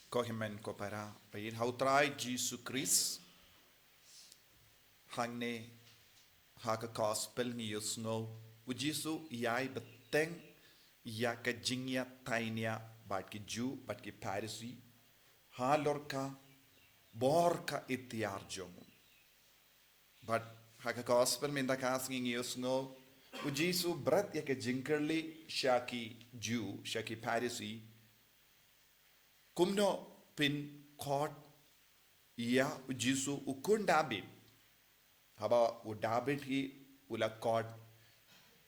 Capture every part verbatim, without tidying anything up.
Ko hynmen ko para, ba ïeit ha u Trai Jisu Khrist. Hangne ha ka gospel ngi ïohsngew u Jisu u ïai bteng ïa ka jingïatainia bad ki Jiw bad ki Pharisi halor ka bor ka iktiar jong u. Bad ha ka gospel mynta ka sngi ngi ïohsngew u Jisu bret ïa ka jingkylli sha ki Jiw, sha ki Pharisi, kumno phin khot ïa u Jisu u khun Dabid, haba u Dabid hi u la khot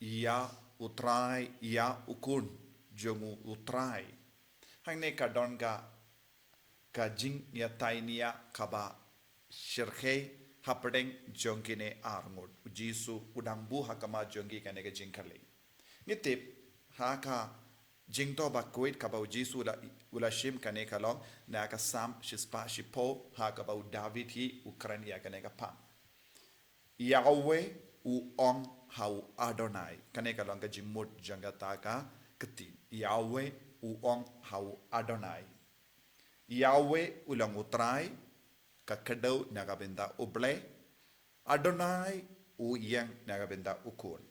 ïa u Trai, ïa u Khun jong u, u Trai. Hangne ka don ka ka jingïatainia kaba shyrkhei hapdeng jong kine arngut. U Jisu u dang buh ha khmat jong ki kane ka jingkylli. Ngi tip ha ka Jingthoh Bakhuid kaba u Jisu u la, u la shim, kane ka long na ka Salm shispah shiphew, ha kaba u Dabid hi u kren ïa kane ka phang. Yahweh u ong ha u Adonai. Kane ka long ka jingmut jong kata ka ktien. Yahweh u ong ha u Adonai. Yahweh u long u Trai, ka kdew na ka bynta u Blei. Adonai u ïeng na ka bynta u Khun.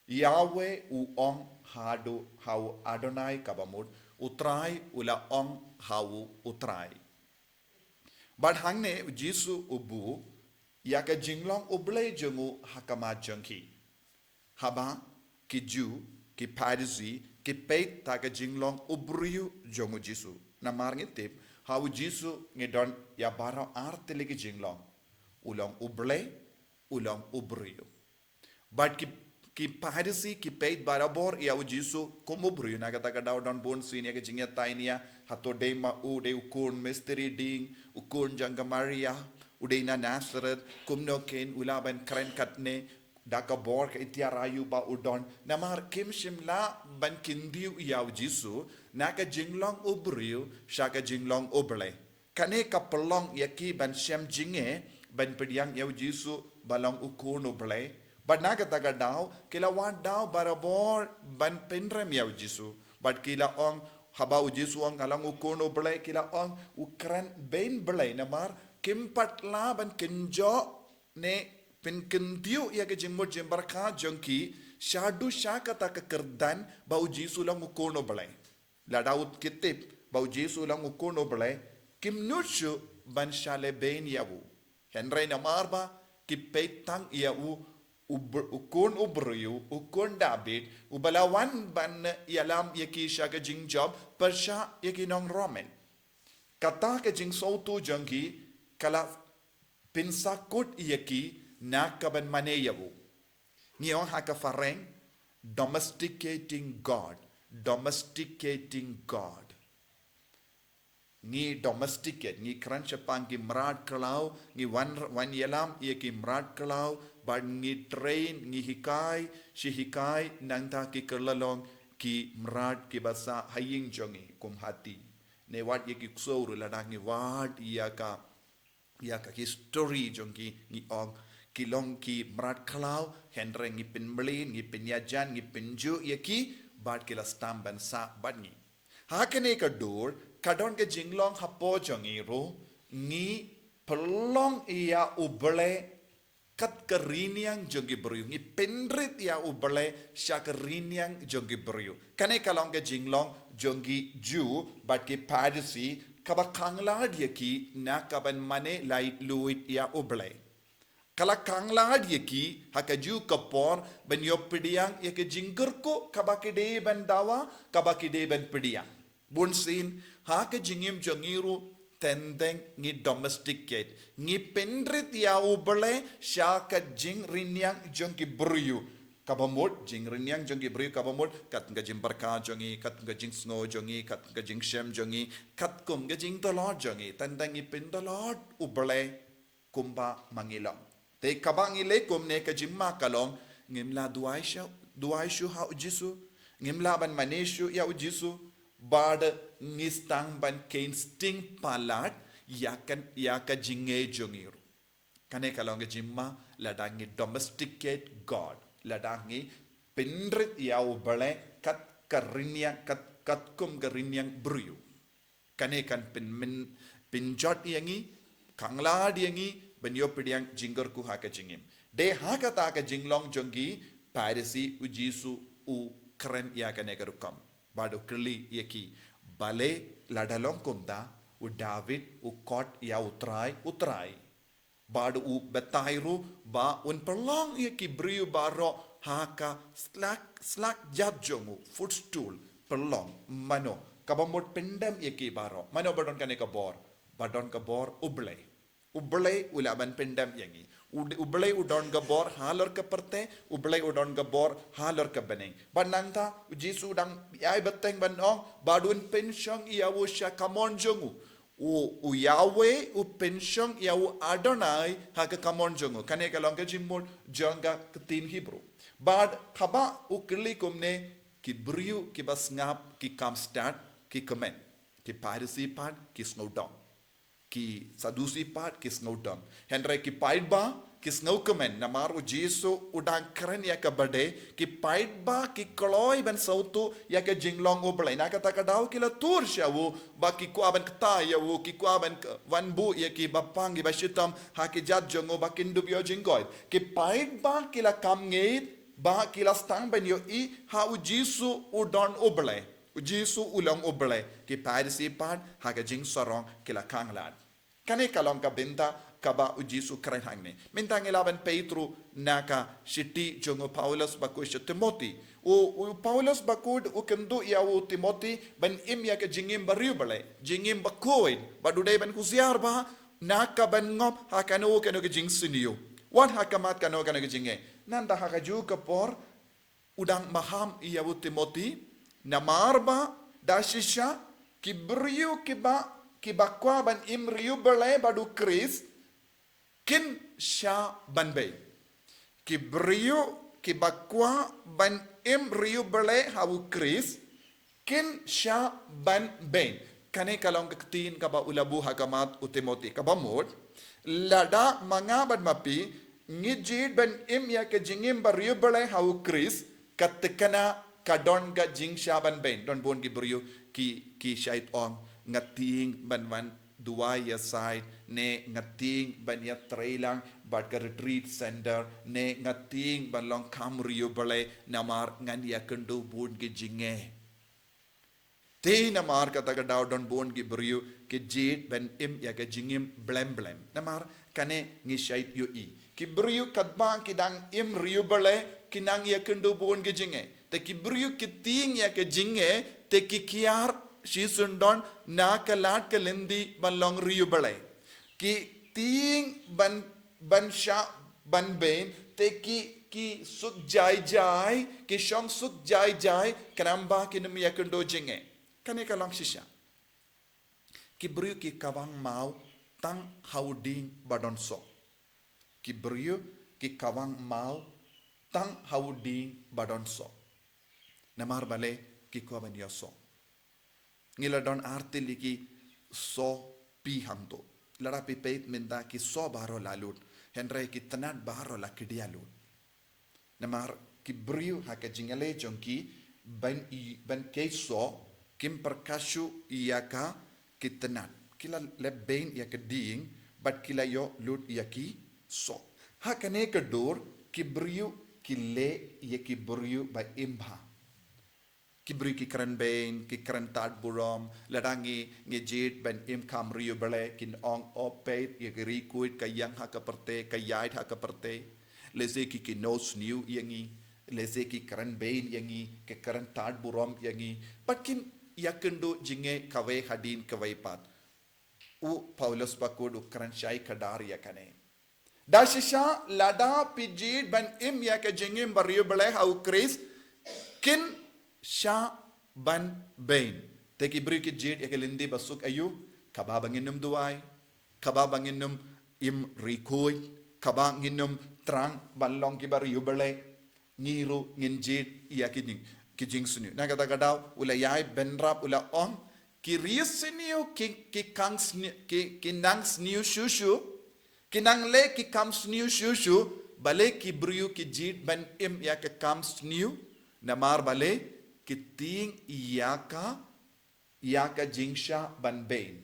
Yahweh u ong haduh ha u Adonai, kaba mut u Trai u la ong ha u u Trai. Bad hangne u Jisu u buh ïa ka jinglong u Blei jong u ha khmat jong ki. Haba ki Jiw, ki Pharisi ki peit ïa ka jinglong u briew jong u Jisu. Namar ngi tip ha u Jisu ngi don ïa baroh ar tylli ki jinglong. U long u Blei, u long u briew. Bad ki, ki Pharisi ki peit barabor ïa u Jisu kum u briew, na kata ka daw don bun sien ïa ka jingïatainia, hato dei ma u dei u khun mistri dieng, u khun jong ka Maria, u dei na Nazareth, kumno kein u lah ban kren katne, da ka bor ka iktiar aïu ba u don. Namar kim shym lah ban kyntiew ïa u Jisu na ka jinglong u briew sha ka jinglong u Blei. Kane ka pynlong ïa ki ban shem jingeh ban pdiang ïa u Jisu ba long u Khun u Blei. Bad na kata ka daw ki la wad daw barabor ban pynrem ïa u Jisu. Bad ki la ong, haba u Jisu u ong nga long u Khun u Blei, ki la ong u kren beiñ Blei, namar kim pat lah ban kynjoh ne pynkyntiew ïa ka jingmut jingpyrkhat jong ki shaduh sha kata ka kyrdan ba u Jisu u long u Khun u Blei. Lada u ki tip ba u Jisu u long u Khun u Blei, kim nud shuh ban shah leh beiñ ïa u. Hynrei namar ba ki peit tang ïa u, u br-, u Khun u briew, u Khun Dabid, uba la wan ban ïalam ïa ki sha ka jingjop, pyrshah ïa ki nong Roman. Kata ka jingsngewthuh jong ki ka la pynsakut ïa ki na ka ban mane ïa u. Ngi ong ha ka phareng, domesticating God, domesticating God. Ngi domesticate, ngi kren shaphang ki mrad khlaw, ngi wan, wan ïalam ïa ki mrad khlaw, bad ngi train, ngi hikai shi hikai, nangta ki kylla long ki mrad kiba sah ha ïing jong ngi kum hati. Ne wat ïa ki ksew ruh, lada ngi wad ïa ka ïa ka history jong ki, ngi ong ki long ki mrad khlaw, hynrei ngi pynmlien, ngi pynïajan, ngi pynjuh ïa ki, bad ki la sdang ban sah bad ngi. Ha kane ka dur ka don ka jinglong hapoh jong ngi ruh, ngi pynlong ïa u Blei kat ka rynïeng jong ki briew, ngi pynrit ïa u Blei sha ka rynïeng jong ki briew. Kane ka long ka jinglong jong ki Jiw bad ki Pharisi, kaba khanglad ïa ki na ka ban mane laitluid ïa u Blei. Ka la khanglad ïa ki ha kajuh ka por ban ïoh pdiang ïa ka jingkyrkhu kaba ki dei ban dawa, kaba ki dei ban pdiang. Bun sien ha ka jingim jong ngi ruh, teng teng ngi domesticate, ngi pynrit ïa u Blei sha ka jingrynïeng jong ki briew. Kaba mut jingrynïeng jong ki briew kaba mut katkum ka jingpyrkhat jong ngi, katkum ka jingsngew jong ngi, katkum ka jingshem jong ngi, katkum ka jingtlot jong ngi, teng teng ngi pyntlot u Blei kumba ma ngi long. Te kaba ngi leh kumne ka jingma ka long, ngim lah duwai shuh, duwai shuh ha u Jisu, ngim lah ban mane shuh ïa u Jisu, bad ngi sdang ban kheiñ sting palat ïa ka, ïa ka jingngeit jong ngi ruh. Kane ka long ka jingma lada ngi domesticate God, lada ngi pynrit ïa u Blei kat ka rynïeng, kat, katkum ka rynïeng briew. Kane kan pynmyn, pynjot ïa ngi, khanglad ïa ngi, ban ïoh pdiang jingkyrkhu ha ka jingim. Dei ha kata ka jinglong jong ki Pharisi u Jisu u kren ïa kane ka rukom. Bad u kylli ïa ki, balei lada long kumta, u David u khot ïa u Trai, u Trai. Bad u batai ruh ba un pynlong ïa ki briew baroh ha ka slak, slak jat jong u, footstool, pynlong. Mano kaba mut pyndem ïa ki baroh? Mano ba don kane ka bor? Ba don ka bor U Blei. U Blei u lah ban pyndem ïa ngi. U, U Blei u don ka bor halor ka pyrthei, U Blei u don ka bor halor ka bneng. Bad nangta u Jisu u dang ïai bteng ban ong, bad un pynshong ïa u sha kamon jong u. U, u Yahweh u pynshong ïa u Adonai ha ka kamon jong u. Kane ka long ka jingmut jong ka ktien Hebrew. Bad haba u kylli kumne, ki briew kiba sngap ki kham stad, ki kmen. Ki Pharisi pat ki sngewdom. Ki Sadusi pat ki sngewdom. Hynrei ki paidbah ki sngewkmen, namar u Jisu u dang kren ïa kaba dei. Ki paidbah ki kloi ban sngewthuh ïa ka jinglong U Blei. Na kata ka daw ki la tur sha u, ba ki kwah ban kta ïa u, ki kwah ban k-, ban buh ïa ki bapang, ki bashitom ha ki jat jong u, ba kin dup ïoh jingkoit. Ki paidbah ki la kham ngeit, ba ki la sdang ban ïohi ha u Jisu u don U Blei. U Jisu u long U Blei. Ki Pharisi pat ha ka jingsarong ki la khanglad. Kane ka long ka bynta kaba u Jisu kren hangne. Mynta ngi lah ban peit ruh na ka shithi jong u Paulus bakhuid sha u Timothi. U, u Paulus bakhuid u kynduh ïa u Timothi ban im ïa ka jingim ba riewblei, jingim bakhuid, bad u dei ban husiar bha na ka ban ngop ha kano kano ka jingsniew, wat ha khmat kano kano ka jingeh. Nangta ha kajuh ka por u dang maham ïa u Timothi, namar ba da shisha ki briew kiba, kiba kwah ban im riewblei bad u Khrist kin shah ban beiñ. Ki briew kiba kwah ban im riewblei ha u Khrist kin shah ban beiñ. Kane ka long ka ktien kaba u la buh ha khmat u Timothi, kaba mut, lada ma nga bad ma phi ngi jied ban im ïa ka jingim ba riewblei ha u Khrist, ka thikna ka don ka jingshah ban beiñ. Don bun ki briew ki, ki shait ong, nga tieng ban wan duwai ïasaid, ne nga tieng ban ïatrei lang bad ka retreat center, ne nga tieng ban long kham riewblei namar ngan ïakynduh bun ki jingeh. Te namar kata ka daw don bun ki briew ki jied ban im ïa ka jingim blem blem. Namar kane ngi shait ïohi. Ki briew katba ki dang im riewblei ki nang ïakynduh bun ki jingeh. Te ki briew ki tieng ïa ka jingeh, te ki kiar shisyndon na ka lad ka lynti ban long riewblei. Ki tieng ban, ban shah ban beiñ, te ki, ki suk jai jai, ki shong suk jai jai, khnang ba kin ym ïakynduh jingeh. Kane ka long shisha. Ki briew ki kawang maw tang ha u dieng ba don soh. Ki briew ki kawang maw tang ha u dieng ba don soh. Namar balei? Ki kwah ban ïoh soh. Ngi la don ar tylli ki soh phi hangto. Lada phi peit mynta ki soh baroh la lut. Hynrei ki tnat baroh la khia lut. Namar ki briew ha ka jingïaleh jong ki ban i, ban khie soh, kim pyrkhat shuh ïa ka ki tnat. Ki la leh beiñ ïa ka dieng, bad ki la ïoh lut ïa ki soh. Ha kane ka dur, ki briew ki leh ïa ki briew ba im bha. Ki briew ki kren beiñ, ki kren tad burom, lada ngi, ngi jied ban im kham riewblei, kin ong, o peit, ïa ka ri khuid ka ïeng ha ka pyrthei, ka ïaid ha ka pyrthei. Lehse ki, ki kynnoh sniew ïa ngi, lehse ki kren beiñ ïa ngi, ki kren tad burom ïa ngi. Bad kin ïakynduh jingeh kawei hadien kawei pat. U Paulus bakhuid u kren shai khadar ïa kane. Da shisha lada phi jied ban im ïa ka jingim ba riewblei ha u Khrist, kin shah ban beiñ. Te ki briew ki jied ïa ka lynti ba suk aïu? Kaba ba ngin ym duwai, kaba ba ngin ym im ri khuid, kaba ngin ym thrang ban long ki ba riewblei. Ngi ruh ngin jied ïa ki jing, ki jingsniew. Na kata ka daw u la ïai bynrap u la ong, ki riewsniew ki, ki khang sniew, ki, ki nang sniew shuh shuh, ki nang leh ki kam sniew shuh shuh. Balei ki briew ki jied ban im ïa ka kam sniew? Namar balei? Ki tieng ïa ka ïa ka jingshah ban beiñ.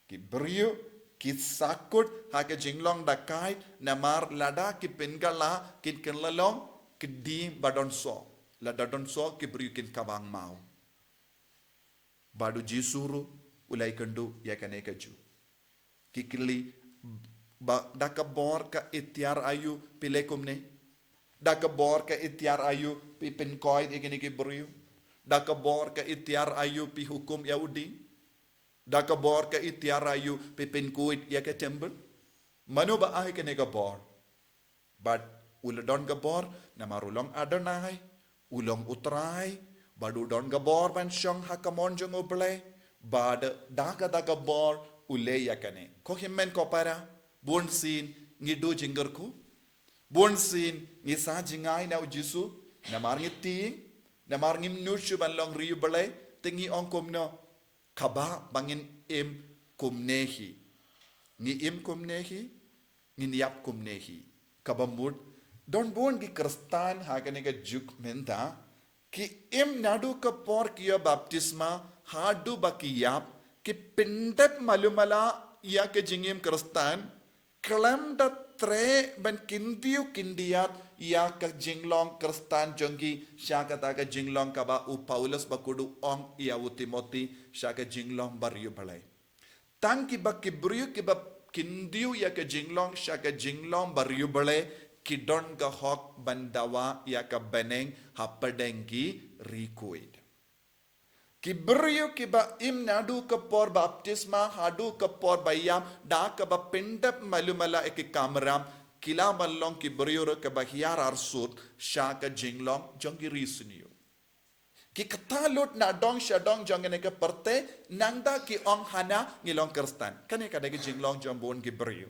Ki briew ki sakut ha ka jinglong dakai, namar lada ki pynkylla kin kylla long kti ba don soh. Lada don soh ki briew kin kaba ngam maw. Bad u Jisu ruh u la ïakynduh ïa kane ka juk. Ki kylli ba da ka bor ka iktiar aïu phi leh kumne? Da ka bor ka iktiar aïu phi pynkoit ïa kine ki briew? Da ka bor ka iktiar aïu phi hukum ïa u dieng? Da ka bor ka iktiar aïu phi pynkoit ïa ka temple? Mano ba ai kane ka bor? Bad u la don ka bor namar u long Adonai, u long U Trai, bad u don ka bor ban shong ha ka mon jong U Blei, bad da kata ka bor u leh ïa kane. Ko hynmen ko para, bun sien ngi duh jingkyrkhu, bun sien ngi sah jngai na u Jisu, namar ngi tieng, namar ngim nud shuh ban long ri U Blei, te ngi ong kumno? Kaba ba ngin im kumne hi. Ngi im kumne hi, ngin ïap kumne hi. Kaba mut, don bun ki Khristan ha kane ka juk mynta, ki im naduh ka por ki ïoh baptisma, haduh ba ki ïap, ki pyndep malu mala ïa ka jingim Khristan, khlem da treh ban kyntiew kyndiat ïa ka jinglong Khristan jong ki, sha kata ka jinglong kaba u Paulus bakhuid u ong ïa u Timothy, sha ka jinglong ba ri U Blei. Tang kiba ki briew kiba kyntiew ïa ka jinglong sha ka jinglong ba ri U Blei, ki don ka hok ban dawa ïa ka bneng hapdeng ki ri khuid. Ki briew kiba im naduh ka por baptisma haduh ka por ba ïap, da kaba pyndep malu mala ïa ki kamram, ki lah ban long ki briew ruh kiba hiar arsut sha ka jinglong jong ki ri sniew. Ki kata lut na dong sha dong jong kane ka pyrthei, nangta ki ong hana ngi long Khristan. Kane ka dei ka jinglong jong bun ki briew.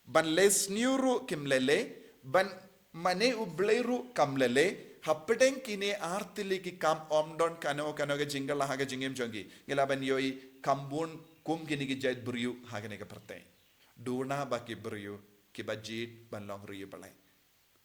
Ban leh sniew ruh kim leh leh, ban mane U Blei ruh kam leh leh, hapdeng kine artylli ki kam ym don kano kano ka jingkylla ha ka jingim jong ki. Ngi lah ban ïohi kam bun kum kine ki jait briew ha kane ka pyrthei. Duna ba ki briew kiba jied ban long ri U Blei.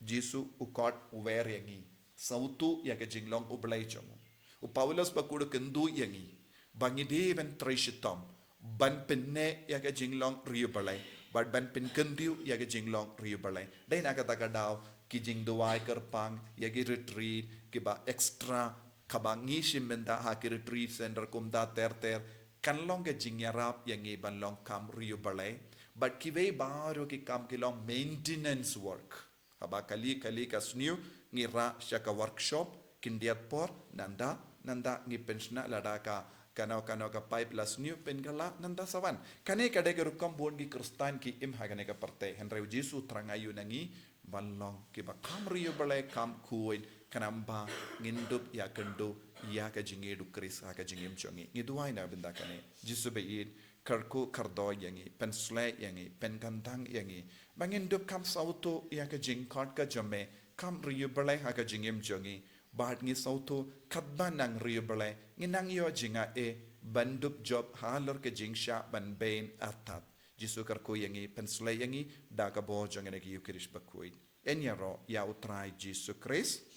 Jisu u khot u wer ïa ngi, sngewthuh ïa ka jinglong U Blei jong u. U Paulus bakhuid u kynduh ïa ngi ba ngi dei ban trei shitom ban pynneh ïa ka jinglong ri U Blei, bad ban pynkyntiew ïa ka jinglong ri U Blei. Dei na kata ka daw ki jingduwai kyrpang ïa ki retreat kiba extra kaba ngi shim bynta ha ki retreat center kumta ter ter, kan long ka jingïarap ïa ngi ban long kam ri U Blei. Bad kiwei baroh ki kam ki long maintenance work. Haba kali kali ka sniew ngi rah sha ka workshop, khyndiat por, nangta nangta ngi pynshna lada ka kano kano ka pipe la sniew, pynkylla, nangta sa wan. Kane ka dei ka rukom bun ki Khristan ki im ha kane ka pyrthei. Hynrei u Jisu u thrang aïu na ngi? Ban long kiba kam ri U Blei, kam khuid, khnang ba ngin dup ïakynduh ïa ka jingïeit u Khrist ha ka jingim jong ngi. Ngi duwai na bynta kane. Jisu ba ïeit, kyrkhu kyrdoh ïa ngi, pynshlei ïa ngi, pynkyndang ïa ngi, ba ngin dup kham sngewthuh ïa ka jingkhot ka jong me kam ri U Blei ha ka jingim jong ngi. Bad ngi sngewthuh katba nang ri U Blei, ngi nang ïoh jingaiei ban dup jop halor ka jingshah ban beiñ artat. Jisu kyrkhu ïa ngi, pynshlei ïa ngi da ka bor jong kane ka Ïukharist bakhuid. Yn ïaroh ïa u Trai Jisu Khrist.